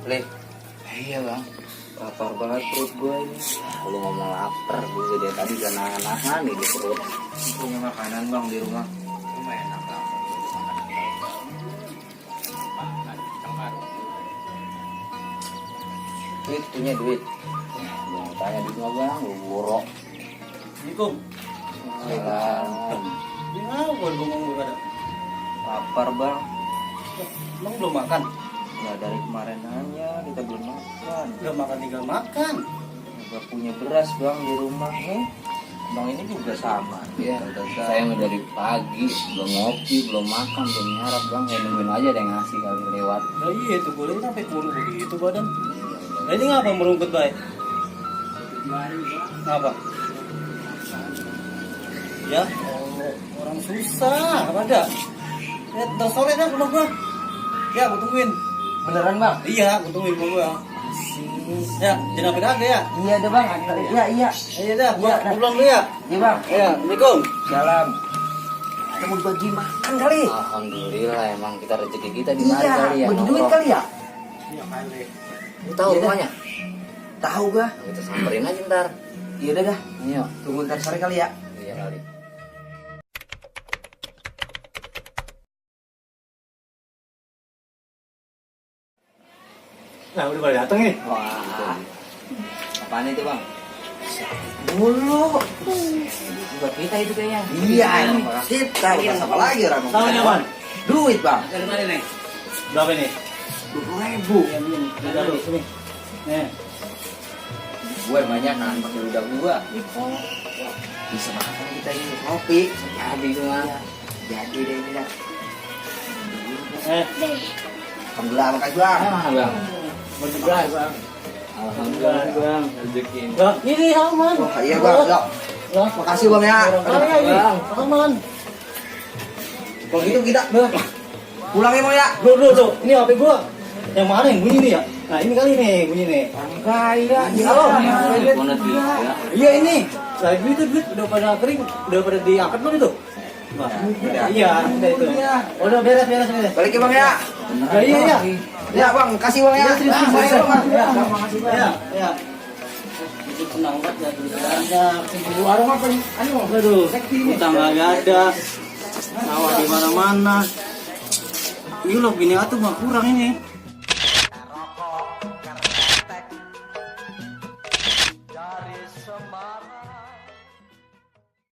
Lih, Iya bang. lapar banget perut gue ini. Lu ngomong lapar, gue dari tadi udah nahan-nahan nih di perut. Punya makanan bang di rumah. Cuma enak banget. Duit, punya duit. Jangan tanya duit nggak bang, lu buruk. Assalamualaikum. Salam. Di mana gue ngomong gue ada? Lapar bang. Emang belum makan? Nggak dari kemarin nanya, kita belum makan. Udah makan tinggal makan. Nggak punya beras bang di rumah nih. Bang ini juga sama. Iya, Udah saya mau dari pagi belum ngopi, belum makan, belum nyarap bang. Ya nungguin aja ada yang ngasih kali lewat. Nah iya tuh gue lihat sampai kurus begitu badan. Nah ini ngapa merungkut baik? Ngapa? Ya, orang susah, apa ada? Ya, udah sore dah rumah gua. Ya, gua tungguin. Beneran bang? Iya, gua tungguin rumah gua. Ya, jangan sampai kagak ya. Iya deh bang. Iya iya. Iya dah, gua pulang dulu ya. Iya bang. Ya, Assalamualaikum. Salam. Kita mau bagi makan kali. Alhamdulillah emang kita rezeki kita di mari Iya, kali ya. bagi duit nongkrong. kali ya. Iya, kali. Lu tahu Iya, rumahnya? Tahu gua. Kita samperin aja ntar. Iya udah dah. Iya. Tunggu ntar sore kali ya. Iya kali. Nah, udah pada datang nih. Wah. Apaan itu bang? Mulu. Buat kita itu kayaknya. Iya, kita bukan apa lagi orang. Tahu nyaman? Duit bang. Dari mana nih? Berapa nih? 20.000. Ya, ini. Udah lu sini. Nih. Gue banyak kan pakai udah gua. Bisa makan kita ini kopi. Jadi cuma. Jadi deh ini dah. Eh, Alhamdulillah makasih bang. Ah bang. bergegas, Bang. Alhamdulillah bang. Rezeki. Bang, ini aman. Oh iya bang. Yuk. Ya. Makasih bang ya. Bang, aman. Kalau gitu kita pulang ya bang ya. Duh. Ini HP gua. Yang mana yang bunyi nih ya? Nah, ini kali nih bunyi nih. Kaya. Halo. Mana tuh? Iya ini. Saya duit udah pada kering, udah pada diangkat belum itu? Wah, iya, udah itu. Udah beres. Balik ya bang ya. Iya. Ya bang, kasih bang ya. Iya, serius. Makasih, bang. Ya, Makasih bang. ya. Itu senang banget ya duit banyak. Di warung apa nih? Aduh, utang nggak ada. Sawah di mana-mana. Ini loh, gini atuh mah kurang ini.